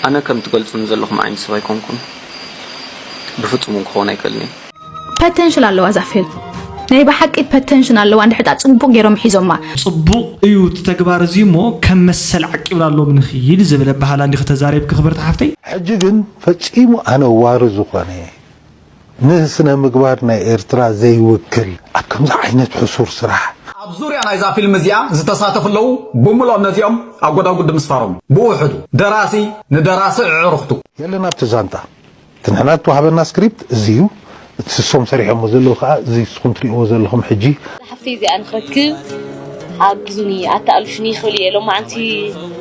ኣነ ከም ትገልጹኒ ዘለኹም ዓይነት ሰብ ኣይኮንኩን። ብፍጹም እውን ክኸውን ኣይክእልን እየ። ፐተንሽል ኣለዋ እዛ ፊልም። ናይ ብሓቂ ፐተንሽን ኣለዋ። እንድሕጣ ጽቡቕ ገይሮም ሒዞማ። ጽቡቕ እዩ እቲ ተግባር እዚ እሞ ከም መሰል ዓቂብና ሎም ንኽይድ ዝብል ኣበሃላ እንዲኺ ተዛሪብኪ ክብርቲ ሓፍተይ። ሕጂ ግን ፈጺሙ ኣነዋሪ ዝኾነ ንስነ ምግባር ናይ ኤርትራ ዘይውክል ኣብ ከምዚ ዓይነት ሕሱር ስራሕ ኣብ ዙርያ ናይዛ ፊልም እዚኣ ዝተሳተፉ ኣለዉ። ብምልኦም ነዚኦም ኣጎዳጉዲ ምስፋሮም ብውሕዱ ደራሲ ንደራሲ ዕዕርኽቱ የለን ኣብቲ ዛንታ። እቲ ንሕና እተዋህበና ስክሪፕት እዚ እዩ። እቲ ንሶም ሰሪሖሞ ዘለዉ ከዓ እዚ ንስኹም ትሪእዎ ዘለኹም ሕጂ ሓፍተይ እዚኣ ንክረክብ ሓግዙኒ ኣተኣልሹኒ ክብል እየ ሎማዓንቲ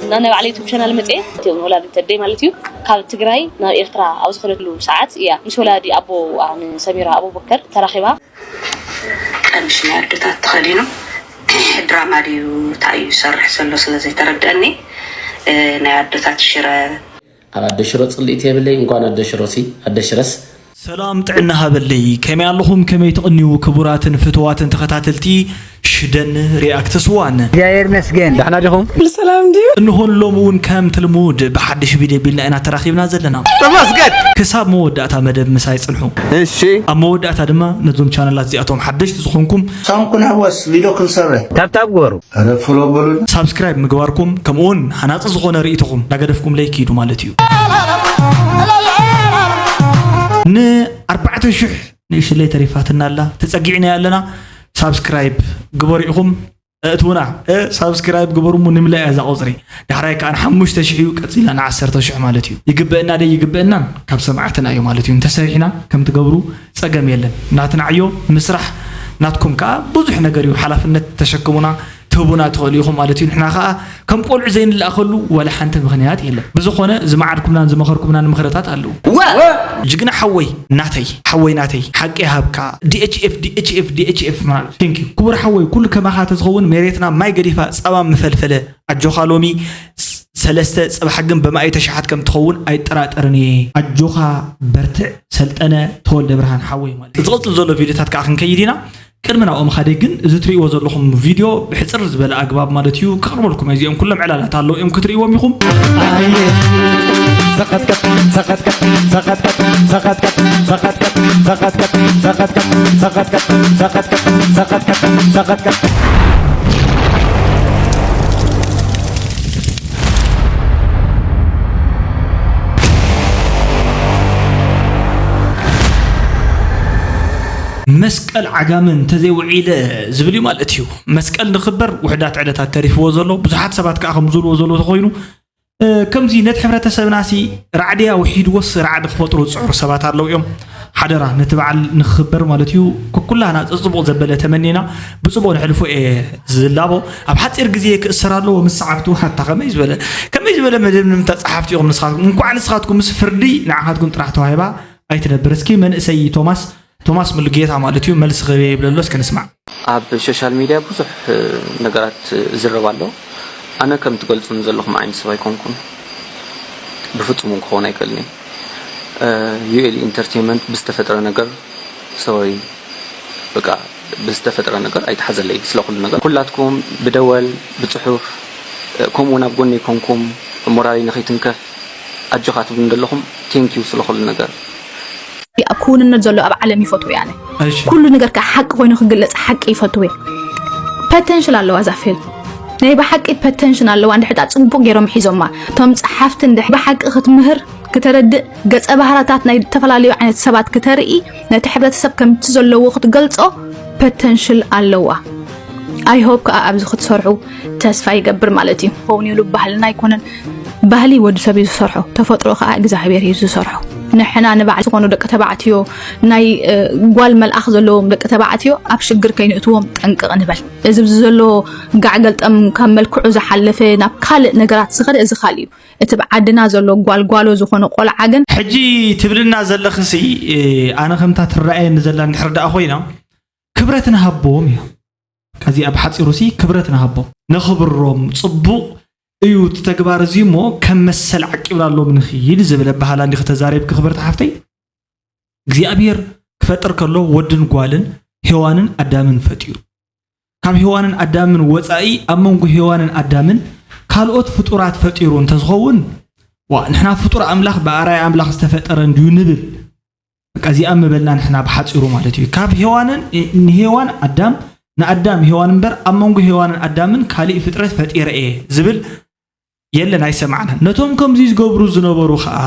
ናብ ናይ ባዕለ ዩቱብ ቻናል መፅኤ እቲኦም ወላዲት ኣደይ ማለት እዩ ካብ ትግራይ ናብ ኤርትራ ኣብ ዝኸደሉ ሰዓት እያ ምስ ወላዲ ኣቦ ንሰሚራ ኣቡበከር ተራኺባ ቀሚሽ ናይ ኣዶታት ተኸዲኑ ድራማ ድዩ እንታይ እዩ ዝሰርሕ ዘሎ ስለ ዘይተረድአኒ ናይ ኣዶታት ሽረ ኣብ ኣደ ሽሮ ጽልኢት የብለይ እንኳን ኣደ ሽሮ ሲ ኣደ ሽረስ ሰላም ጥዕና ሃበለይ ከመይ ኣለኹም ከመይ ትቕንዩ ክቡራትን ፍትዋትን ተኸታተልቲ ሽደን ሪኣክት ስዋን እግዚኣብሔር ይመስገን ዳሕና ዲኹም ብሰላም ድዩ እንሆን ሎሚ እውን ከም ትልሙድ ብሓድሽ ቪድዮ ቢልና ኢና ተራኺብና ዘለና ተመስገን ክሳብ መወዳእታ መደብ ምሳይ ጽንሑ እሺ ኣብ መወዳእታ ድማ ነዞም ቻነላት እዚኣቶም ሓደሽቲ ዝኾንኩም ሳንኩን ኣወስ ቪድዮ ክንሰርሕ ታብታብ ግበሩ ረ ፎሎ በሉና ሳብስክራይብ ምግባርኩም ከምኡውን ሃናፂ ዝኾነ ርእይቶኹም እንዳገደፍኩም ለይክ ሂዱ ማለት እዩ ንኣርባዕተ ሽሕ ንእሽለይ ተሪፋትና ኣላ ተፀጊዕና ኣለና ሳብስክራይብ ግበሩ ኢኹም እእትውና ሳብስክራይብ ግበሩ ሙ ንምለያ እዛ ቁፅሪ ዳሕራይ ከዓ ንሓሙሽተ ሽሕ እዩ ቀፂላ ንዓሰርተ ሽሕ ማለት እዩ ይግበእና ደ ይግበእና ካብ ሰማዕትና እዩ ማለት እዩ እንተሰሪሕና ከም ትገብሩ ፀገም የለን ናትና ዕዮ ምስራሕ ናትኩም ከዓ ብዙሕ ነገር እዩ ሓላፍነት ተሸክሙና ትህቡና ትኽእሉ ኢኹም ማለት እዩ ንሕና ከዓ ከም ቆልዑ ዘይንላእኸሉ ወላ ሓንቲ ምኽንያት የለን ብዝኾነ ዝመዓድኩምናን ዝመኸርኩምናን ምኽርታት ኣለዉ ጅግና ሓወይ ናተይ ሓወይ ናተይ ሓቂ ሃብካ ዲኤችኤፍ ዲኤችኤፍ ዲኤችኤፍ ማለት thank you ክቡር ሓወይ ኩሉ ከማኻ ተዝኸውን ሜሬትና ማይ ገዲፋ ጸባ ምፈልፈለ ኣጆኻ ሎሚ ሰለስተ ጽባሕ ግን በማእይ ተሽሓት ከም ትኸውን ኣይጠራጠርን እየ ኣጆኻ በርትዕ ሰልጠነ ተወልደ ብርሃን ሓወይ ማለት ዝቕጽል ዘሎ ቪዲዮታት ከዓ ክንከይድ ኢና ቅድሚ ናብኦም ኻደ ግን እዚ ትርእይዎ ዘለኹም ቪድዮ ብሕፅር ዝበለ ኣግባብ ማለት እዩ ክቕርበልኩም እዚኦም ኩሎም ዕላላት ኣለዉ እዮም ክትርእይዎም ኢኹም መስቀል ዓጋመ እንተዘይውዒለ ዝብል እዩ ማለት እዩ። መስቀል ንኽበር ውሑዳት ዕለታት ተሪፍዎ ዘሎ፣ ብዙሓት ሰባት ከኣ ከም ዝብልዎ ዘሎ ተኾይኑ፣ ከምዚ ነቲ ሕብረተሰብናሲ ራዕድያ ውሒድዎስ ራዕዲ ክፈጥሩ ዝጽዕሩ ሰባት ኣለዉ እዮም። ሓደራ ነቲ በዓል ንኽኽበር ማለት እዩ ኩኩላህና ጸጽቡቕ ዘበለ ተመኒና ብጽቡቕ ነሕልፎ እየ ዝላቦ። ኣብ ሓጺር ግዜ ክእሰር ኣለዎ ምስ ሰዓብቱ። ኣታ ከመይ ዝበለ ከመይ ዝበለ መደብ ንምንታይ ጸሓፍቲ ኢኹም ንስኻትኩም? እንኳዕ ንስኻትኩምስ ፍርዲ ንዓኻትኩም ጥራሕ ተዋሂባ ኣይትነብር። እስኪ መንእሰይ ቶማስ ቶማስ ሙሉጌታ ማለት እዩ መልሲ ክህብ እየ ይብል ኣሎ እስኪ ንስማዕ። ኣብ ሶሻል ሚድያ ብዙሕ ነገራት ይዝረብ ኣሎ። ኣነ ከም ትገልጹኒ ዘለኹም ዓይነት ሰብ ኣይኮንኩን። ብፍጹም እውን ክኸውን ኣይክእልን እየ። ዩኤል ኢንተርቴይንመንት ብዝተፈጥረ ነገር ሶሪ በቃ ብዝተፈጥረ ነገር ኣይትሓዘለይ ስለ ኩሉ ነገር። ኩላትኩም ብደወል፣ ብጽሑፍ ከምኡ እውን ኣብ ጎነይ ኮንኩም ሞራለይ ንኸይትንከፍ ኣጆኻ ትብሉኒ ዘለኹም thank you ስለ ኩሉ ነገር። ኣብ ክውንነት ዘሎ ኣብ ዓለም ይፈትዎ ያነ ኩሉ ነገር ከዓ ሓቂ ኮይኑ ክግለፅ ሓቂ ይፈትዎ ፐተንሽል ኣለዋ እዛ ፊልም ናይ ብሓቂ ፐተንሽን ኣለዋ እንድሕጣ ፅቡቅ ገይሮም ሒዞማ እቶም ፀሓፍቲ እንድሕ ብሓቂ ክትምህር ክተረድእ ገፀ ባህርታት ናይ ዝተፈላለዩ ዓይነት ሰባት ክተርኢ ነቲ ሕብረተሰብ ከምቲ ዘለዎ ክትገልፆ ፐተንሽል ኣለዋ I hope ከዓ ኣብዚ ክትሰርሑ ተስፋ ይገብር ማለት እዩ። ኸውን ኢሉ ባህልና ኣይኮነን ባህሊ ወዲ ሰብ እዩ ዝሰርሖ ተፈጥሮ ከዓ እግዚኣብሔር እዩ ዝሰርሖ። ንሕና ንባዕል ዝኾኑ ደቂ ተባዕትዮ ናይ ጓል መልኣኽ ዘለዎም ደቂ ተባዕትዮ ኣብ ሽግር ከይንእትዎም ጠንቅቕ ንበል። እዚ ኣብዚ ዘሎ ጋዕ ገልጠም ካብ መልክዑ ዝሓለፈ ናብ ካልእ ነገራት ዝኸደ እዚ ካልእ እዩ። እቲ ብዓድና ዘሎ ጓልጓሎ ዝኾነ ቆልዓ ግን። ሕጂ ትብልና ዘለኽሲ ኣነ ከምታ ትረኣየኒ ዘላ እንድሕር ደኣ ኮይና ክብረት ንሃቦም እዩ። ከዚ ኣብ ሓጺሩ ሲ ክብረት ንሃቦም ነኽብሮም ጽቡቕ እዩ እቲ ተግባር እዚ እሞ ከም መሰል ዓቂብና ሎም ንኽይድ ዝብል ኣበሃላ እንዲኺ ተዛሪብኪ ክብርቲ ሓፍተይ እግዚኣብሔር ክፈጥር ከሎ ወድን ጓልን ሄዋንን ኣዳምን ፈጢሩ ካብ ሄዋንን ኣዳምን ወጻኢ ኣብ መንጎ ሄዋንን ኣዳምን ካልኦት ፍጡራት ፈጢሩ እንተዝኸውን ዋ ንሕና ፍጡር ኣምላኽ ብኣርኣያ ኣምላኽ ዝተፈጠረ እንድዩ ንብል። በቃ እዚኣ ምበልና ንሕና ብሓፂሩ ማለት እዩ። ካብ ሄዋንን ንሄዋን ኣዳም ንኣዳም ሄዋን እምበር ኣብ መንጎ ሄዋንን ኣዳምን ካሊእ ፍጥረት ፈጢረ እየ ዝብል የለን ኣይሰማዕናን። ነቶም ከምዚ ዝገብሩ ዝነበሩ ከዓ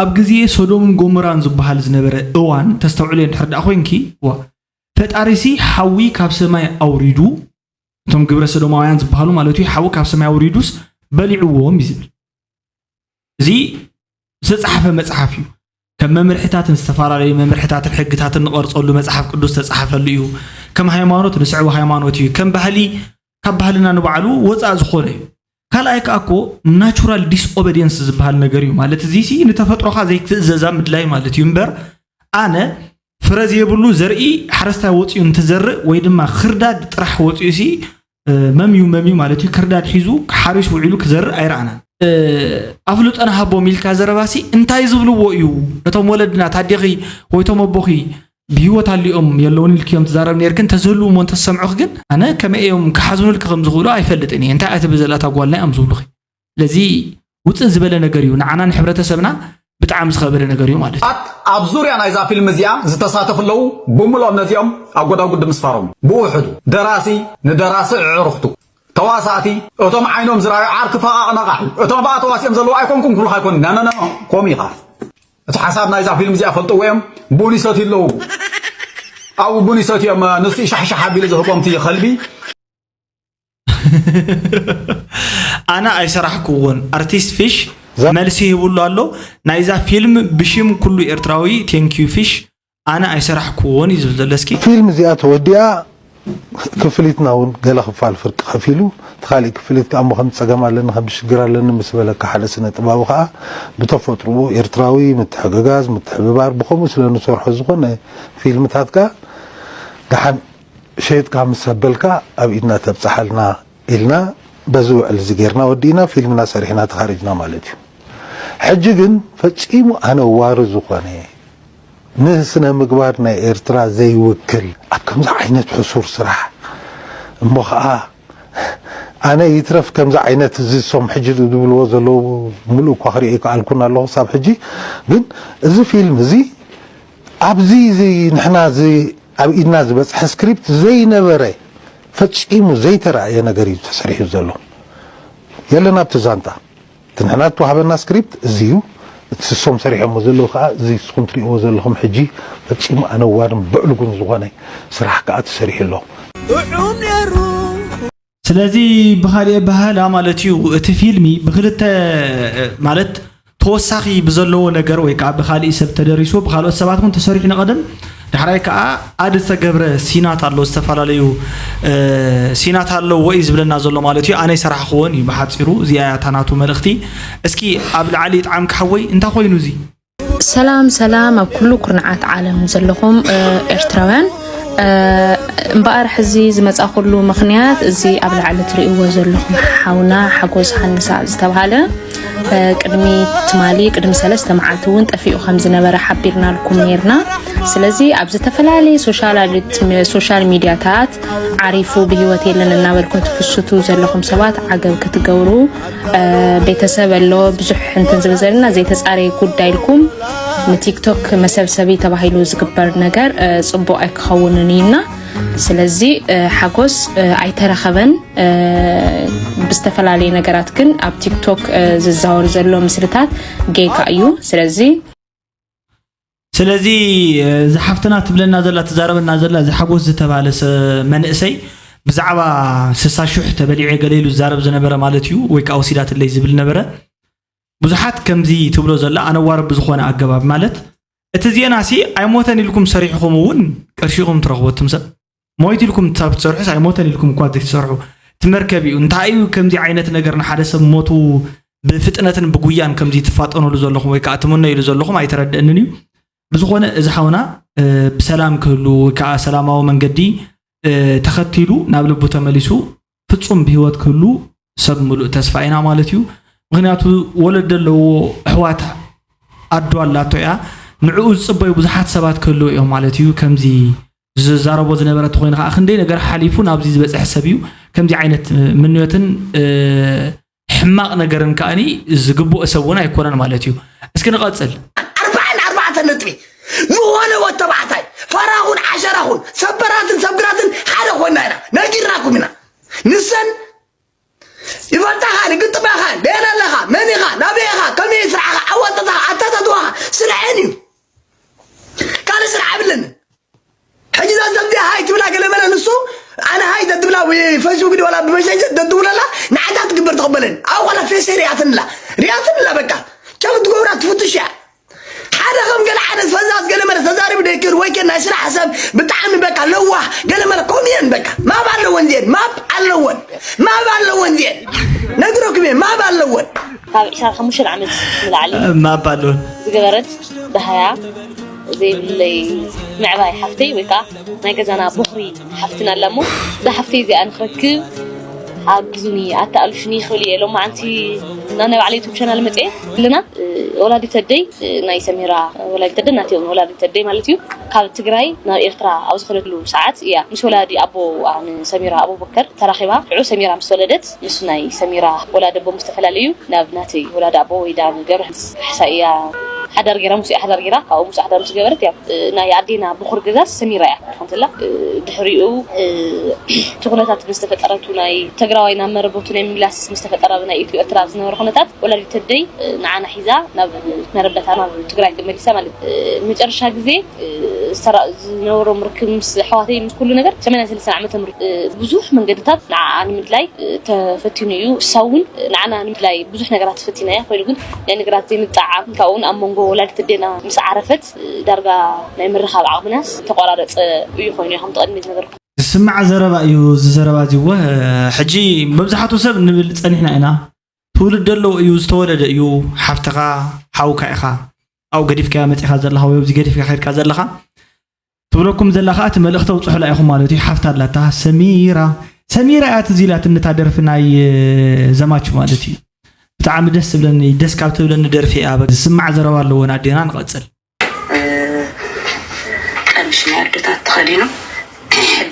ኣብ ግዜ ሶዶምን ጎሞራን ዝበሃል ዝነበረ እዋን ተስተውዕልዮ እንድሕር ደኣ ኮይንኪ ዋ ፈጣሪሲ ሓዊ ካብ ሰማይ ኣውሪዱ እቶም ግብረ ሰዶማውያን ዝበሃሉ ማለት እዩ ሓዊ ካብ ሰማይ ኣውሪዱስ በሊዕዎም እዩ ዝብል። እዚ ዝተፃሓፈ መፅሓፍ እዩ። ከም መምርሕታትን ዝተፈላለዩ መምርሕታትን ሕግታትን ንቐርፀሉ መፅሓፍ ቅዱስ ዝተፃሓፈሉ እዩ። ከም ሃይማኖት ንስዕቡ ሃይማኖት እዩ። ከም ባህሊ ካብ ባህልና ንባዕሉ ወፃእ ዝኾነ እዩ። ካልኣይ ከዓ እኮ ናቹራል ዲስኦበዲየንስ ዝበሃል ነገር እዩ። ማለት እዚ ሲ ንተፈጥሮኻ ዘይትእዘዛ ምድላይ ማለት እዩ እምበር ኣነ ፍረ ዘይብሉ ዘርኢ ሓረስታይ ወፂኡ እንትዘርእ ወይ ድማ ክርዳድ ጥራሕ ወፂኡ ሲ መምዩ መምዩ ማለት እዩ ክርዳድ ሒዙ ሓሪስ ውዒሉ ክዘርእ ኣይረኣናን። ኣፍልጦ ንሃቦም ኢልካ ዘረባሲ እንታይ ዝብልዎ እዩ? ነቶም ወለድና ታዴኺ ወይቶም ኣቦኺ ብህይወት ኣሊኦም የለውን ኢልክዮም ትዛረብ ነርክን ተዝህልው እሞ እንተሰምዑኽ ግን ኣነ ከመይ እዮም ክሓዝኑልኪ ከም ዝኽእሉ ኣይፈልጥን እየ። እንታይ ኣትብ ዘላታ ጓልና እዮም ዝብሉኺ። ስለዚ ውፅእ ዝበለ ነገር እዩ ንዓና ንሕብረተሰብና ብጣዕሚ ዝኸበደ ነገር እዩ ማለት እዩ። ኣብ ዙርያ ናይዛ ፊልም እዚኣ ዝተሳተፉ ኣለዉ። ብምልኦም ነዚኦም ኣብ ጎዳጉዲ ምስፋሮም ብውሕዱ ደራሲ ንደራሲ ዕዕርኽቱ ተዋሳእቲ እቶም ዓይኖም ዝረኣዩ ዓርኪ ፈቓቕ ነቓዕ እዩ። እቶም ብኣ ተዋሲኦም ዘለዉ ኣይኮንኩም ክብሉኻ ኣይኮን ነነነ ኮም ኢኻ እቲ ሓሳብ ናይዛ ፊልም እዚኣ ፈልጥዎ እዮም። ቡን ይሰትዩ ኣለዉ ኣብኡ ቡን ይሰትዮም ንሱ ሻሕሻሕ ኣቢሉ ዝህቦም እቲ ከልቢ ኣነ ኣይሰራሕክዎን ኣርቲስት ፊሽ መልሲ ይህብሉ ኣሎ ናይዛ ፊልም ብሽም ኩሉ ኤርትራዊ ቴንኪዩ ፊሽ ኣነ ኣይሰራሕክዎን እዩ ዝብል ዘሎ እስኪ ፊልም እዚኣ ተወዲኣ ክፍሊትና እውን ገለ ክፋል ፍርቂ ከፊሉ እቲ ካሊእ ክፍሊት ከዓ እሞ ከም ፀገም ኣለኒ ከም ሽግር ኣለኒ ምስ በለካ ሓደ ስነ ጥባዊ ከዓ ብተፈጥርኡ ኤርትራዊ ምትሕግጋዝ ምትሕብባር ብከምኡ ስለ ንሰርሖ ዝኾነ ፊልምታት ከዓ ደሓን ሸይጥካ ምስ ኣበልካ ኣብ ኢድና ተብፀሓልና ኢልና በዚ ውዕል እዚ ጌርና ወዲእና ፊልምና ሰሪሕና ተኻሪጅና ማለት እዩ። ሕጂ ግን ፈጺሙ ኣነዋሪ ዝኾነ ንስነ ምግባር ናይ ኤርትራ ዘይውክል ኣብ ከምዚ ዓይነት ሕሱር ስራሕ እሞ ኸዓ ኣነ ይትረፍ ከምዚ ዓይነት እዚ ሶም ሕጂ ዝብልዎ ዘለዉ ሙሉእ እኳ ክሪኦ ይከኣልኩን ኣለኹ ሳብ ሕጂ ግን እዚ ፊልም እዚ ኣብዚ እዚ ንሕና እዚ ኣብ ኢድና ዝበፅሐ ስክሪፕት ዘይነበረ ፈፂሙ ዘይተረኣየ ነገር እዩ ተሰሪሑ ዘሎ የለን ኣብቲ ዛንታ እቲ ንሕና እተዋህበና ስክሪፕት እዚ እዩ እቲ ስሶም ሰሪሖሞ ዘለዉ ከዓ እዚ ንስኹም ትሪእዎ ዘለኹም ሕጂ ፈፂሙ ኣነዋርን ብዕሉጉን ዝኾነ ስራሕ ከዓ ተሰሪሑ ኣሎ ጥዑም ነይሩ ስለዚ ብኻሊእ ኣበሃህላ ማለት እዩ እቲ ፊልሚ ብክልተ ማለት ተወሳኺ ብዘለዎ ነገር ወይ ከዓ ብካሊእ ሰብ ተደሪሱ ብካልኦት ሰባት እውን ተሰሪሑ ንቐደም ዳሕራይ ከዓ ኣድ ዝተገብረ ሲናት ኣሎ ዝተፈላለዩ ሲናት ኣለዎ እዩ ዝብለና ዘሎ ማለት እዩ ኣነ ይሰራሕክዎን እዩ ብሓፂሩ እዚኣ እያ እታ ናቱ መልእኽቲ እስኪ ኣብ ላዕሊ ይጥዓም ክሓወይ እንታይ ኮይኑ እዚ ሰላም ሰላም ኣብ ኩሉ ኩርናዓት ዓለም ዘለኹም ኤርትራውያን እምበኣር ሕዚ ዝመፃኹሉ ምኽንያት እዚ ኣብ ላዕሊ ትርእይዎ ዘለኹም ሓውና ሓጎስ ሃንሳ ዝተብሃለ ቅድሚ ትማሊ ቅድሚ ሰለስተ መዓልቲ እውን ጠፊኡ ከም ዝነበረ ሓቢርናልኩም ነይርና ስለዚ ኣብ ዝተፈላለየ ሶሻል ሚዲያታት ዓሪፉ ብህይወት የለን እናበልኩም ትክስቱ ዘለኹም ሰባት ዓገብ ክትገብሩ ቤተሰብ ኣሎ ብዙሕ እንትን ዝብል ዘለና ዘይተፃረየ ጉዳይ ኢልኩም ንቲክቶክ መሰብሰቢ ተባሂሉ ዝግበር ነገር ፅቡቅ ኣይክኸውንን እዩ እና ስለዚ ሓጎስ ኣይተረኸበን ብዝተፈላለየ ነገራት ግን ኣብ ቲክቶክ ዝዛወር ዘሎ ምስልታት ጌጋ እዩ ስለዚ ስለዚ ዝሓፍትና ትብለና ዘላ ትዛረበና ዘላ ዝሓጎስ ዝተባለ መንእሰይ ብዛዕባ ስሳ ሹሕ ተበሊዐ ገለ ኢሉ ዝዛረብ ዝነበረ ማለት እዩ ወይ ከዓ ወሲዳትለይ ዝብል ነበረ ብዙሓት ከምዚ ትብሎ ዘላ ኣነዋሪ ብዝኾነ ኣገባብ ማለት እቲ ዜና ሲ ኣይሞተን ኢልኩም ሰሪሕኹም እውን ቅርሺኹም ትረኽቦ ትምሰል ሞይት ኢልኩም ካብ ትሰርሑስ ኣይሞተን ኢልኩም እኳ ዘይትሰርሑ እቲ መርከብ እዩ እንታይ እዩ ከምዚ ዓይነት ነገር ንሓደ ሰብ ሞቱ ብፍጥነትን ብጉያን ከምዚ ትፋጠኑሉ ዘለኹም ወይ ከዓ ትምነይሉ ዘለኹም ኣይተረድእንን እዩ ብዝኾነ እዚ ሓውና ብሰላም ክህሉ ወይ ከዓ ሰላማዊ መንገዲ ተኸቲሉ ናብ ልቡ ተመሊሱ ፍፁም ብህይወት ክህሉ ሰብ ምሉእ ተስፋ ኢና ማለት እዩ ምክንያቱ ወለድ ዘለዎ ኣሕዋት ኣዶ ኣላቶ እያ ንዕኡ ዝፅበዩ ብዙሓት ሰባት ክህልው እዮም ማለት እዩ ከምዚ ዝዛረቦ ዝነበረ ተኮይኑ ከዓ ክንደይ ነገር ሓሊፉ ናብዚ ዝበፅሐ ሰብ እዩ ከምዚ ዓይነት ምንዮትን ሕማቕ ነገርን ከኣኒ ዝግብኦ ሰብ እውን ኣይኮነን ማለት እዩ። እስኪ ንቐጽል። ኣርባዓን ኣርባዕተን ነጥቢ ዝኾነ ወተባዕታይ ፈራኹን ዓሸራኹን ሰበራትን ሰብግራትን ሓደ ኮይና ኢና ነጊርናኩም ኢና። ንሰን ይፈልጣኻ ንግጥማኻ ደየን ኣለኻ መን ኢኻ ናበይ ኢኻ ከመይ ስራሕኻ ኣዋጣጣኻ ኣታታትዋኻ ስርሐን እዩ። ካልእ ስራሕ ኣብለንን። ሕጂ እዛ ዘብዚኣ ሃይ ትብላ ገለ መለ ንሱ ኣነ ሃይ ተትብላ ወይ ፌስቡክ ዲ ወላ ብመሸሸ ተትብለላ ንዓታ ትግበር ትቕበለን ኣብ ቆላ ፌሰ ሪኣትንላ ሪኣትንላ በቃ ከም ትገብራ ትፍትሽ እያ። ሓደ ከም ገለ ዓይነት ፈዛዝ ገለ መለ ተዛሪቡ ደይክእል ወይ ከ ናይ ስራሕ ሰብ ብጣዕሚ በቃ ለዋህ ገለ መለ ኮሚየን በቃ ማብ ኣለወን ዚየን ማብ ኣለወን ማብ ኣለወን ዚየን ነግረኩም እየ ማብ ኣለወን። ካብ ዕስራን ሓሙሽተን ዓመት ንላዕሊ ማብ ኣለወን። ዝገበረት ደሃያ ዘይብለይ ምዕባይ ሓፍተይ ወይ ከዓ ናይ ገዛና ቦኽሪ ሓፍትና ኣላ እሞ እዛ ሓፍተይ እዚኣ ንክረክብ ሓግዙኒ ኣተኣልሹኒ ክብል እየ ሎማዓንቲ ናብ ናይ ባዕለይ ዩቱብ ቻናል መፅአ ኣለና። ወላዲት ኣደይ ናይ ሰሚራ ወላዲት ኣደ ናትኦም ወላዲት ኣደይ ማለት እዩ ካብ ትግራይ ናብ ኤርትራ ኣብ ዝኸደሉ ሰዓት እያ ምስ ወላዲ ኣቦ ንሰሚራ ኣቡበከር ተራኺባ ሽዑ ሰሚራ ምስ ተወለደት ምስ ናይ ሰሚራ ወላዲ ኣቦ ምስ ተፈላለዩ ናብ ናተይ ወላዲ ኣቦ ወይ ዳ ገብረሃንስ ካሕሳ እያ ሓዳር ገይራ ሙስያ ሓዳር ገይራ ካብኡ ሙስያ ሓዳር ምስ ገበረት እያ ናይ ኣዴና ብኹር ገዛ ሰሚራ እያ ትኾን ዘላ ድሕሪኡ እቲ ኩነታት ምስ ተፈጠረቱ ናይ ትግራዋይ ናብ መረበቱ ናይ ምምላስ ምስ ተፈጠረ ናይ ኢትዮ ኤርትራ ዝነበረ ኩነታት ወላዲት ኣደይ ንዓና ሒዛ ናብ መረበታ ናብ ትግራይ ተመሊሳ ማለት መጨረሻ ግዜ ዝነበሮም ርክብ ምስ ኣሕዋተይ ምስ ኩሉ ነገር ሰማንያን ሰለስተን ዓመተ ምህረት ብዙሕ መንገድታት ንዓኣ ንምድላይ ተፈቲኑ እዩ። እሳ እውን ንዓና ንምድላይ ብዙሕ ነገራት ተፈቲና እያ። ኮይኑ ግን ናይ ነገራት ዘይምጥዕዓም ካብኡ እውን ኣብ መንጎ ወላዲት ኣዴና ምስ ዓረፈት ዳርጋ ናይ ምርኻብ ዓቕምናስ ተቆራረፀ እዩ ኮይኑ ከም ተቐድሚ ዝነበርኩ ዝስማዕ ዘረባ እዩ እዚ ዘረባ እዚ እወ ሕጂ መብዛሕትኡ ሰብ ንብል ፀኒሕና ኢና ትውልድ ኣለዎ እዩ ዝተወለደ እዩ ሓፍትኻ ሓውካ ኢኻ ኣብኡ ገዲፍካያ መፂኻ ዘለኻ ወይ ኣብዚ ገዲፍካ ከድካ ዘለኻ ትብለኩም ዘላ ከዓ እቲ መልእኽቲ ኣውፅሑላ ኢኹም ማለት እዩ ሓፍታ ኣላታ ሰሚራ ሰሚራ እያ ትዝ ኢላትኒ እታ ደርፊ ናይ ዘማች ማለት እዩ ብጣዕሚ ደስ ትብለኒ ደስ ካብ ትብለኒ ደርፊ እያ ዝስማዕ ዘረባ ኣለዎ ናዴና ንቐፅል ቀሚሽ ናይ ኣዶታት ተኸዲኑ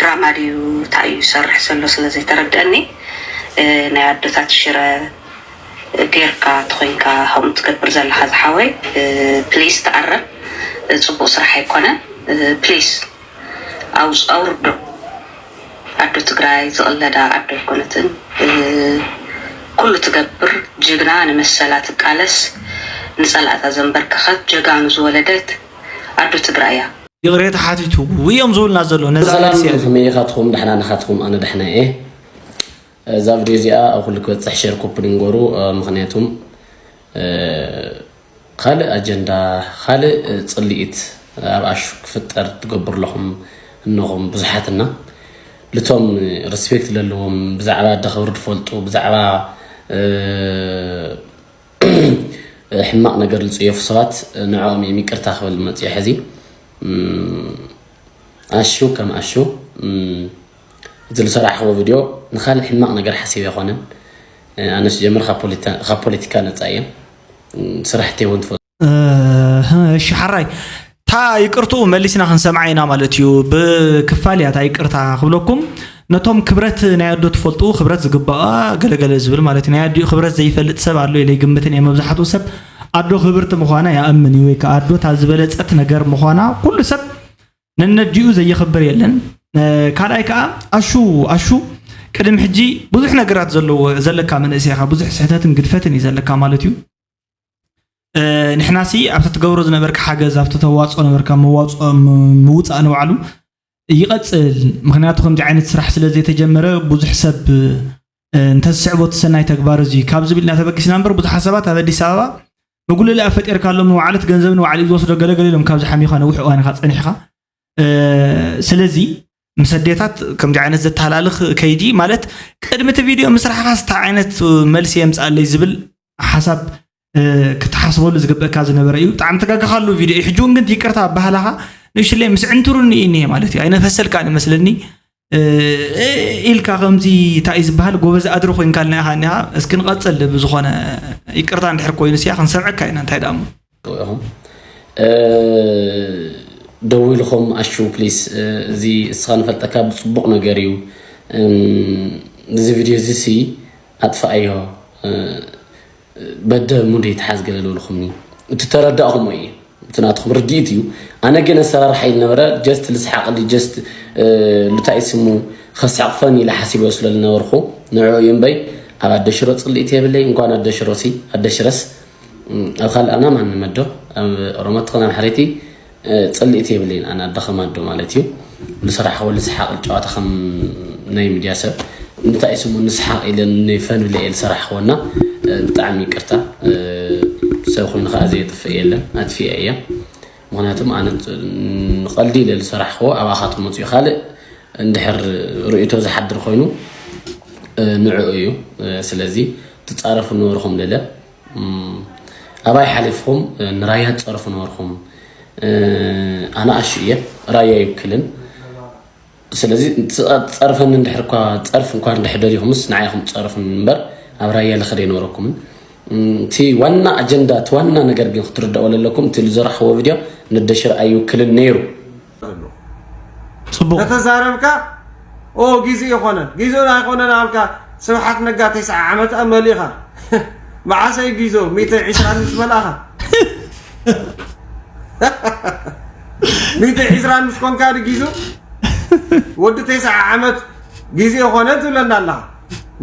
ድራማ ድዩ እንታይ እዩ ዝሰርሕ ዘሎ ስለ ዘይተረድአኒ ናይ ኣዶታት ሽረ ጌርካ ተኾይንካ ከምኡ ትገብር ዘለኻ ዝሓወይ ፕሊስ ተኣረም ፅቡቅ ስራሕ ኣይኮነን ፕሊስ ኣውርዶ ኣዶ ትግራይ ዝቕለዳ ኣዶ ኣይኮነትን ኩሉ ትገብር ጅግና ንመሰላ ትቃለስ ንፀላእታ ዘንበርከኸት ጀጋኑ ዝወለደት ኣዶ ትግራይ እያ። ይቕሬታ ሓቲቱ እዮም ዝብልና ዘሎ ነዛ ሰላም መልሲ እያ። ከመይ ኢኻትኹም? ደሕና ንኻትኩም? ኣነ ደሕና እየ። እዛ ቪድዮ እዚኣ ኣብ ኩሉ ክበፅሕ ሼር ኮፒ ንግበሩ። ምኽንያቱም ካልእ ኣጀንዳ ካልእ ፅልኢት ኣብ ኣሹ ክፍጠር ትገብሩ ኣለኹም እነኹም ብዙሓትና ልቶም ሪስፔክት ለለዎም ብዛዕባ ኣደ ክብሪ ዝፈልጡ ብዛዕባ ሕማቕ ነገር ዝፅየፉ ሰባት ንዕኦም እዮም ይቅርታ ክብል መፅዮ ሕዚ ኣሹ ከም ኣሹ እቲ ዝሰራሕክዎ ቪድዮ ንካልእ ሕማቕ ነገር ሓሲበ ኣይኮነን ኣነ ስጀምር ካብ ፖለቲካ ነፃ እየ ስራሕተይ እውን ትፈልጡ እሺ ሓራይ እታ ይቅርትኡ መሊስና ክንሰምዓ ኢና ማለት እዩ ብክፋል እያ እታ ይቅርታ ክብለኩም ነቶም ክብረት ናይ ኣዶ ትፈልጡ ክብረት ዝግባኣ ገለገለ ዝብል ማለት እዩ ናይ ኣዲኡ ክብረት ዘይፈልጥ ሰብ ኣሎ ኢለ ይግምትን እየ መብዛሕትኡ ሰብ ኣዶ ክብርቲ ምዃና ይኣምን እዩ ወይ ከዓ ኣዶ እታ ዝበለፀት ነገር ምዃና ኩሉ ሰብ ነነዲኡ ዘየኽብር የለን ካልኣይ ከዓ ኣሹ ኣሹ ቅድም ሕጂ ብዙሕ ነገራት ዘለዎ ዘለካ መንእሰይ ኢኻ ብዙሕ ስሕተትን ግድፈትን እዩ ዘለካ ማለት እዩ ንሕናሲ ኣብቲ ትገብሮ ዝነበርካ ሓገዝ ኣብቲ ተዋፅኦ ነበርካ መዋፅኦ ምውፃእ ንባዕሉ ይቐፅል ምክንያቱ ከምዚ ዓይነት ስራሕ ስለ ዘይተጀመረ ብዙሕ ሰብ እንተዝስዕቦ እቲ ሰናይ ተግባር እዚ ካብ ዝብል ኢና ተበጊስና እምበር ብዙሓት ሰባት ኣብ ኣዲስ ኣበባ መጉልልኣ ፈጢርካሎም ንባዕሉ እቲ ገንዘብ ንባዕሉ እዩ ዝወስዶ ገለገለ ኢሎም ካብዚ ሓሚኻ ነዊሕ እዋን ኢኻ ፀኒሕኻ ስለዚ ምስ ኣዴታት ከምዚ ዓይነት ዘተሃላልኽ ከይዲ ማለት ቅድሚ እቲ ቪድዮ ምስራሕኻስ እንታይ ዓይነት መልሲ የምፅኣለይ ዝብል ሓሳብ ክትሓስበሉ ዝግበእካ ዝነበረ እዩ ብጣዕሚ ተጋግኻሉ ቪድዮ እዩ ሕጂ እውን ግን ይቅርታ ኣባህላኻ ንእሽለይ ምስ ዕንትሩኒ እዩ እኒሄ ማለት እዩ ኣይነፈሰልካ ንመስለኒ ኢልካ ከምዚ እንታይ እዩ ዝበሃል ጎበዝ ኣድሪ ኮይንካልና ኢኻ እኒኻ እስኪ ንቐፅል ብዝኾነ ይቅርታ እንድሕር ኮይኑ ስያ ክንሰምዐካ ኢና እንታይ ደኣ እሞ ኢኹም ደዊልኹም ኣሹ ፕሊስ እዚ እስኻ ንፈልጠካ ብፅቡቕ ነገር እዩ እዚ ቪድዮ እዚ ሲ ኣጥፍኣዮ በደ ሙድ ይትሓዝ ገለ ልብልኹምኒ። እቲ ተረዳእኹሞ እዩ፣ እቲ ናትኹም ርድኢት እዩ። ኣነ ግን ኣሰራርሓ እዩ ነበረ። ጀስት ልስሓቕሊ፣ ጀስት ልታይ ስሙ ከስሕቕፈን ኢለ ሓሲበ ስለ ዝነበርኩ ንዕኡ እዩ እምበይ። ኣብ ኣደሽሮ ጽልኢት የብለይ። እንኳን ኣደሽሮ ሲ ኣደሽረስ ኣብ ካልኣና ማን መዶ ኣብ ኦሮሞ ትኾን ኣብ ሓረይቲ ጽልኢት የብለይን። ኣነ ኣደ ከማዶ ማለት እዩ። ዝሰራሕክዎ ልስሓቕ ጨዋታ ከም ናይ ሚድያ ሰብ እንታይ ስሙ ንስሓቕ ኢለ ንፈን ብለ እየ ዝሰራሕክዎ እና ብጣዕሚ ይቅርታ። ሰብ ኮይኑ ከዓ ዘየጥፍእ የለን፣ ኣጥፊአ እየ። ምክንያቱም ኣነ ንቀልዲ ኢለ ዝሰራሕክዎ ኣብኣኻትኩም መፅኡ ካልእ እንድሕር ርእቶ ዝሓድር ኮይኑ ንዕኡ እዩ። ስለዚ ትፃረፉ ነበርኩም ልለ ኣባይ ሓሊፍኩም ንራያ ትፀርፉ ነበርኩም። ኣነ ኣሹ እየ፣ ራያ ይውክልን። ስለዚ ጸርፈኒ እንድሕር እኳ ጸርፍ እንኳ እንድሕር ደሊኹምስ ንዓይኹም ትጸርፉን እምበር ኣብ ራያ ልኸደ ይነበረኩምን። እቲ ዋና ኣጀንዳ፣ እቲ ዋና ነገር ግን ክትርዳእዎ ለለኩም፣ እቲ ዝዘራሕክዎ ቪድዮ ንደሽር ኣይውክልን ነይሩ። ጽቡቕ። ተተዛረብካ ኦ ጊዜ ይኾነ ጊዜን ኣይኾነን ኣልካ። ስብሓት ነጋ ተስዓ ዓመት መሊኻ መዓሰይ ጊዞ ሚተ ዒስራን ምስ መልኣኻ ሚተ ዒስራን ምስ ኮንካ ድጊዞ ወዲ ተስዓ ዓመት ጊዜ ኾነ ትብለና ኣለኻ።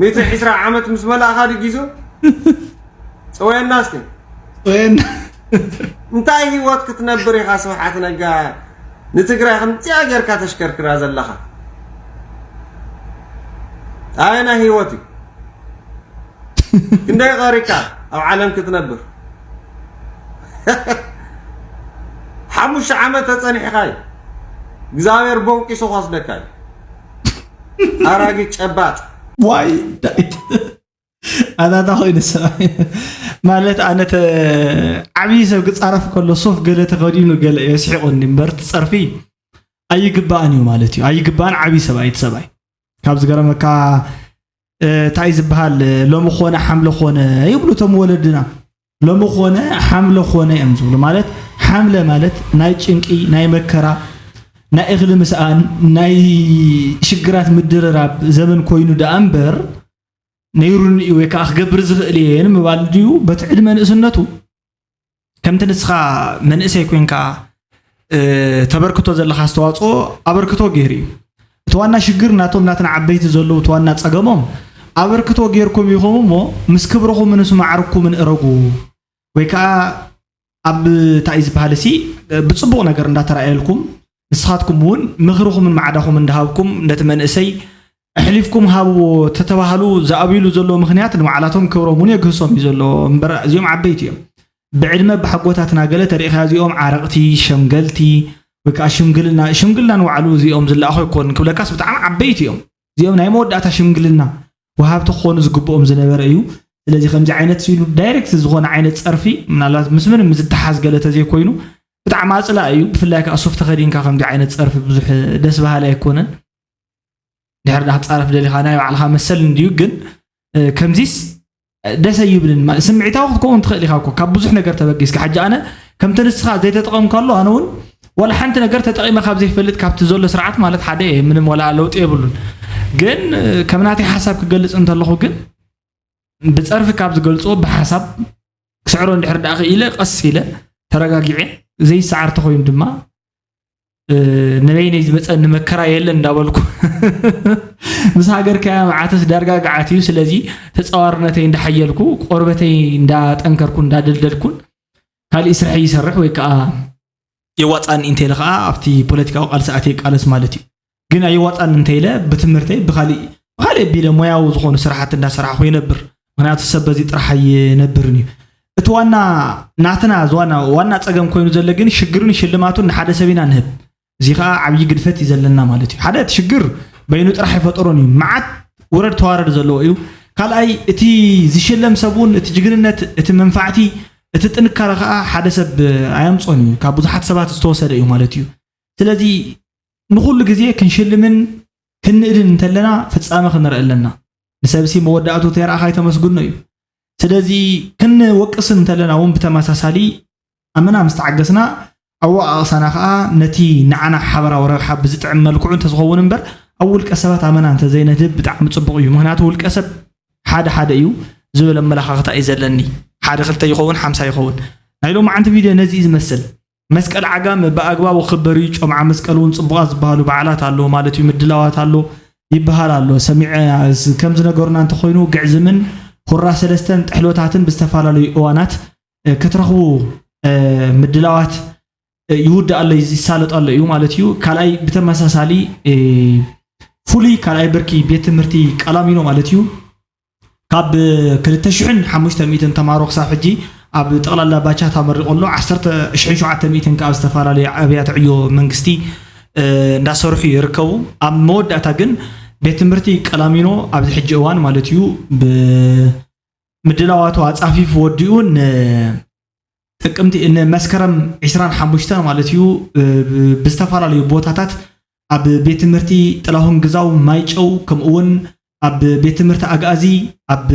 ሚተ ዒስራ ዓመት ምስ መልኣኻ ድጊዞ ጽወየና እስቲ። ወይን እንታይ ህይወት ክትነብር ኢኻ ስብሓት ነጋ ንትግራይ ከምዚኣ ጌርካ ተሽከርክራ ዘለኻ? ኣየናይ ህይወት እዩ? ክንደይ ቀሪካ ኣብ ዓለም ክትነብር? ሓሙሽተ ዓመት ተጸኒሕካ እዩ እግዚኣብሔር ቦንቂሱ ክወስደካ እዩ። ኣራጊት ጨባጥ። ዋይ ዳዊት ኣታታ ኮይኑ ሰብኣይ ማለት ኣነ ተ- ዓብዪ ሰብ ክፃረፍ ከሎ ሱፍ ገለ ተኸዲኑ ገለ የስሒቑኒ እምበር እቲ ፀርፊ ኣይግባእን እዩ ማለት እዩ። ኣይግባእን ዓብዪ ሰብኣይ እቲ ሰብኣይ ካብ ዝገረመካ እ፣ እንታይ ዝበሃል ሎሚ ኮነ ሓምለ ኮነ ይብሉ እቶም ወለድና። ሎሚ ኮነ ሓምለ ኮነ እዮም ዝብሉ። ማለት ሓምለ ማለት ናይ ጭንቂ፣ ናይ መከራ፣ ናይ እኽሊ ምስኣን፣ ናይ ሽግራት ምድርራብ ዘመን ኮይኑ ደኣ እምበር ነይሩኒ እዩ ወይ ከዓ ክገብር ዝኽእል እየ ንምባል ድዩ በቲ ዕድመ ንእስነቱ ከምቲ ንስኻ መንእሰይ ኮንካ እ፣ ተበርክቶ ዘለካ ኣስተዋፅኦ ኣበርክቶ ገይሩ እዩ። እቲ ዋና ሽግር ናቶም ናትና ዓበይቲ ዘለዉ እቲ ዋና ፀገሞም ኣበርክቶ ገይርኩም ኢኹም እሞ ምስ ክብርኹምን ምስ ማዕርኩምን እረጉ ወይ ከዓ ኣብ እንታይ ዝበሃል ሲ ብፅቡቕ ነገር እንዳተረኣየልኩም ንስኻትኩም እውን ምኽርኹምን ማዕዳኹም እንዳሃብኩም ነቲ መንእሰይ ኣሕሊፍኩም ሃብዎ ተተባህሉ ዝኣብይሉ ዘለዉ ምኽንያት ንባዕላቶም ክብሮም እውን የግህሶም እዩ ዘሎ እምበር እዚኦም ዓበይቲ እዮም። ብዕድመ ብሓጎታትና ገለ ተሪእኻ እዚኦም ዓረቕቲ ሸምገልቲ ወይ ከዓ ሽምግልና ሽምግልና ንባዕሉ እዚኦም ዝለኣኹ ኣይኮን ክብለካስ ብጣዕሚ ዓበይቲ እዮም። እዚኦም ናይ መወዳእታ ሽምግልና ወሃብቲ ክኾኑ ዝግብኦም ዝነበረ እዩ። ስለዚ ከምዚ ዓይነት ሲሉ ዳይሬክት ዝኾነ ዓይነት ፀርፊ ምናልባት ምስ ምንም ዝተሓዝ ገለ ተዘይኮይኑ ብጣዕሚ ኣፅላኢ እዩ። ብፍላይ ከዓ ሱፍ ተኸዲንካ ከምዚ ዓይነት ፀርፊ ብዙሕ ደስ በሃሊ ኣይኮነን። ድሕር ዳ ክትፃረፍ ደሊኻ ናይ ባዕልኻ መሰል እንድዩ ግን ከምዚስ ደስ ኣይብልን። ስምዒታዊ ክትከውን ትኽእል ኢኻ እኮ ካብ ብዙሕ ነገር ተበጊስካ። ሕጂ ኣነ ከምቲ ንስኻ ዘይተጠቐምካሉ ኣነ እውን ዋላ ሓንቲ ነገር ተጠቒመ ካብ ዘይፈልጥ ካብቲ ዘሎ ስርዓት ማለት ሓደ እየ። ምንም ዋላ ለውጢ የብሉን። ግን ከም ናተይ ሓሳብ ክገልፅ እንተለኹ ግን ብፀርፊ ካብ ዝገልፅዎ ብሓሳብ ክስዕሮ እንድሕር ደኣ ክኢለ ቀስ ኢለ ተረጋጊዐ ዘይሰዓር ተኾይኑ ድማ ንበይነይ ዝመፀኒ መከራ የለን እንዳበልኩ ምስ ሃገርካያ መዓትስ ዳርጋ ገዓት እዩ። ስለዚ ተፃዋርነተይ እንዳሓየልኩ ቆርበተይ እንዳጠንከርኩ እንዳደልደልኩን ካሊእ ስርሐይ ይሰርሕ ወይ ከዓ የዋፃኒ እንተኢለ ከዓ ኣብቲ ፖለቲካዊ ቃልሲ ኣትየ ይቃለስ ማለት እዩ። ግን ኣየዋፃኒ እንተኢለ ብትምህርተይ ብካሊእ ብካሊእ ኣቢለ ሞያዊ ዝኾኑ ስራሕቲ እንዳሰራሕኩ ይነብር። ምክንያቱ ሰብ በዚ ጥራሕ ኣይነብርን እዩ። እቲ ዋና ናትና ዋና ዋና ፀገም ኮይኑ ዘሎ ግን ሽግርን ሽልማቱን ንሓደ ሰብ ኢና ንህብ። እዚ ከዓ ዓብዪ ግድፈት እዩ ዘለና ማለት እዩ። ሓደ እቲ ሽግር በይኑ ጥራሕ ኣይፈጠሮን እዩ። መዓት ውረድ ተዋረድ ዘለዎ እዩ። ካልኣይ እቲ ዝሽለም ሰብ እውን እቲ ጅግንነት እቲ መንፋዕቲ እቲ ጥንካረ ከዓ ሓደ ሰብ ኣየምፆን እዩ። ካብ ብዙሓት ሰባት ዝተወሰደ እዩ ማለት እዩ። ስለዚ ንኹሉ ግዜ ክንሽልምን ክንእድን እንተለና ፍጻመ ክንርኢ ኣለና። ንሰብሲ መወዳእቱ ተይረኣኻ ኣይተመስግኖ እዩ። ስለዚ ክንወቅስ እንተለና እውን ብተመሳሳሊ ኣመና ምስ ተዓገስና ኣወቃቕሳና ከዓ ነቲ ንዓና ሓበራዊ ረብሓ ብዝጥዕም መልክዑ እንተዝኸውን እምበር ኣብ ውልቀ ሰባት ኣመና እንተዘይነድህብ ብጣዕሚ ፅቡቕ እዩ። ምክንያቱ ውልቀ ሰብ ሓደ ሓደ እዩ። ዝብል ኣመላኻኽታ እዩ ዘለኒ። ሓደ ክልተ ይኸውን፣ ሓምሳ ይኸውን። ናይ ሎማዓንቲ ቪድዮ ነዚ እዩ ዝመስል። መስቀል ዓጋም ብኣግባቡ ክኽበር እዩ። ጮምዓ መስቀል እውን ጽቡቓት ዝበሃሉ በዓላት ኣለዎ ማለት እዩ፣ ምድላዋት ኣሎ ይበሃል ኣሎ። ሰሚዐ ከም ዝነገሩና እንተኾይኑ ግዕዝምን ሁራ ሰለስተን ጥሕሎታትን ብዝተፈላለዩ እዋናት ክትረኽቡ ምድላዋት ይውዳእ ኣሎ ይሳለጥ ኣሎ እዩ ማለት እዩ። ካልኣይ ብተመሳሳሊ ፍሉይ ካልኣይ ብርኪ ቤት ትምህርቲ ቀላሚኖ ማለት እዩ። ካብ ክልተ ሽሕን ሓሙሽተ ሚእትን ተማሃሮ ክሳብ ሕጂ ኣብ ጠቕላላ ባቻ ተመሪቑ ኣሎ። ዓሰርተ ሽሕን ሸውዓተ ሚእትን ከኣ ኣብ ዝተፈላለዩ ኣብያተ ዕዮ መንግስቲ እንዳሰርሑ ይርከቡ። ኣብ መወዳእታ ግን ቤት ትምህርቲ ቀላሚኖ ኣብዚ ሕጂ እዋን ማለት እዩ ብምድላዋቱ ኣጻፊፉ ወዲኡ ጥቅምቲ ንመስከረም ዕስራን ሓሙሽተን ማለት እዩ ብዝተፈላለዩ ቦታታት ኣብ ቤት ትምህርቲ ጥላሁን ግዛው ማይጨው ከምኡ እውን ኣብ ቤት ትምህርቲ ኣግኣዚ ኣብ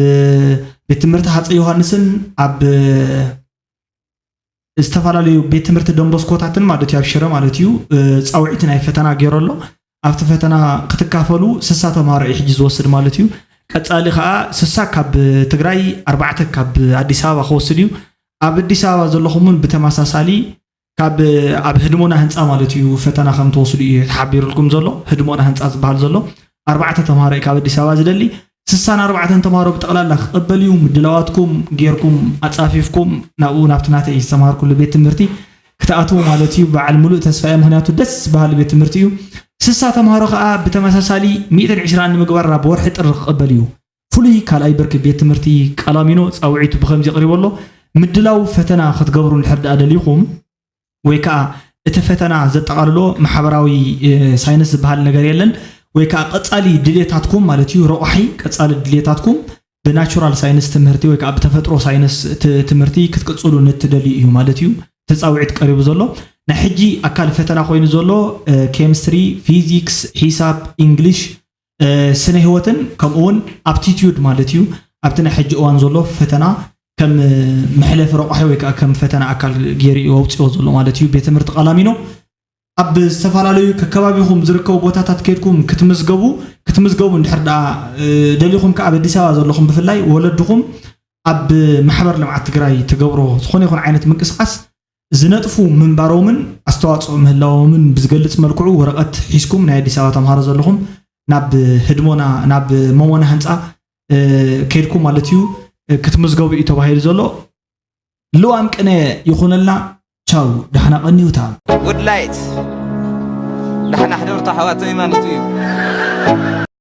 ቤት ትምህርቲ ሃፀ ዮሃንስን ኣብ ዝተፈላለዩ ቤት ትምህርቲ ደንቦስኮታትን ማለት እዩ ኣብ ሽረ ማለት እዩ ፃውዒት ናይ ፈተና ገይሩ ኣሎ። ኣብቲ ፈተና ክትካፈሉ ስሳ ተምሃሮ እዩ ሕጂ ዝወስድ ማለት እዩ። ቀፃሊ ከዓ ስሳ ካብ ትግራይ ኣርባዕተ ካብ ኣዲስ ኣበባ ክወስድ እዩ። ኣብ ኣዲስ ኣበባ ዘለኹም እውን ብተመሳሳሊ ካብ ኣብ ህድሞና ህንፃ ማለት እዩ ፈተና ከም ትወስዱ እዩ ተሓቢሩልኩም ዘሎ። ህድሞና ህንፃ ዝበሃል ዘሎ ኣርባዕተ ተምሃሮ እዩ ካብ ኣዲስ ኣበባ ዝደሊ። ስሳን ኣርባዕተን ተምሃሮ ብጠቕላላ ክቐበል እዩ። ምድላዋትኩም ጌርኩም ኣፃፊፍኩም ናብኡ ናብቲ ናተይ ዝተምሃርኩሉ ቤት ትምህርቲ ክትኣትዉ ማለት እዩ። በዓል ሙሉእ ተስፋ እየ፣ ምክንያቱ ደስ በሃሊ ቤት ትምህርቲ እዩ። ስሳ ተምሃሮ ከዓ ብተመሳሳሊ ሚእትን ዕስራን ንምግባር ናብ ወርሒ ጥሪ ክቐበል እዩ። ፍሉይ ካልኣይ ብርኪ ቤት ትምህርቲ ቀላሚኖ ፃውዒቱ ብከምዚ የቕሪቡ ኣሎ። ምድላው ፈተና ክትገብሩ እንድሕር ደኣ ደሊኹም ወይ ከዓ እቲ ፈተና ዘጠቓልሎ ማሕበራዊ ሳይንስ ዝበሃል ነገር የለን ወይ ከዓ ቀፃሊ ድሌታትኩም ማለት እዩ ረቋሒ ቀፃሊ ድሌታትኩም ብናቹራል ሳይንስ ትምህርቲ ወይ ከዓ ብተፈጥሮ ሳይንስ ትምህርቲ ክትቅፅሉ ንትደልዩ እዩ ማለት እዩ ተፃውዒት ቀሪቡ ዘሎ ናይ ሕጂ ኣካል ፈተና ኮይኑ ዘሎ ኬሚስትሪ ፊዚክስ ሒሳብ ኢንግሊሽ ስነ ህይወትን ከምኡ እውን ኣፕቲቲዩድ ማለት እዩ ኣብቲ ናይ ሕጂ እዋን ዘሎ ፈተና ከም መሕለፊ ረቋሒ ወይ ከዓ ከም ፈተና ኣካል ገይሩ እዩ ኣውፅኦ ዘሎ ማለት እዩ ቤት ትምህርቲ ቀላሚኖ ኣብ ዝተፈላለዩ ከከባቢኹም ዝርከቡ ቦታታት ከድኩም ክትምዝገቡ ክትምዝገቡ እንድሕር ደኣ ደሊኹም ከዓ ኣብ ኣዲስ ኣበባ ዘለኹም ብፍላይ ወለድኹም ኣብ ማሕበር ልምዓት ትግራይ ትገብሮ ዝኾነ ይኹን ዓይነት ምንቅስቃስ ዝነጥፉ ምንባሮምን ኣስተዋፅኦ ምህላዎምን ብዝገልፅ መልክዑ ወረቐት ሒዝኩም ናይ ኣዲስ ኣበባ ተምሃሮ ዘለኹም ናብ ህድሞና ናብ መሞና ህንፃ ከይድኩም ማለት እዩ ክትምዝገቡ እዩ ተባሂሉ ዘሎ። ልዋም ቅነ ይኹነልና። ቻው፣ ዳሕና ቀንዩታ። ውድላይት ዳሕና ሕደርታ ኣሕዋተይ ማለት እዩ።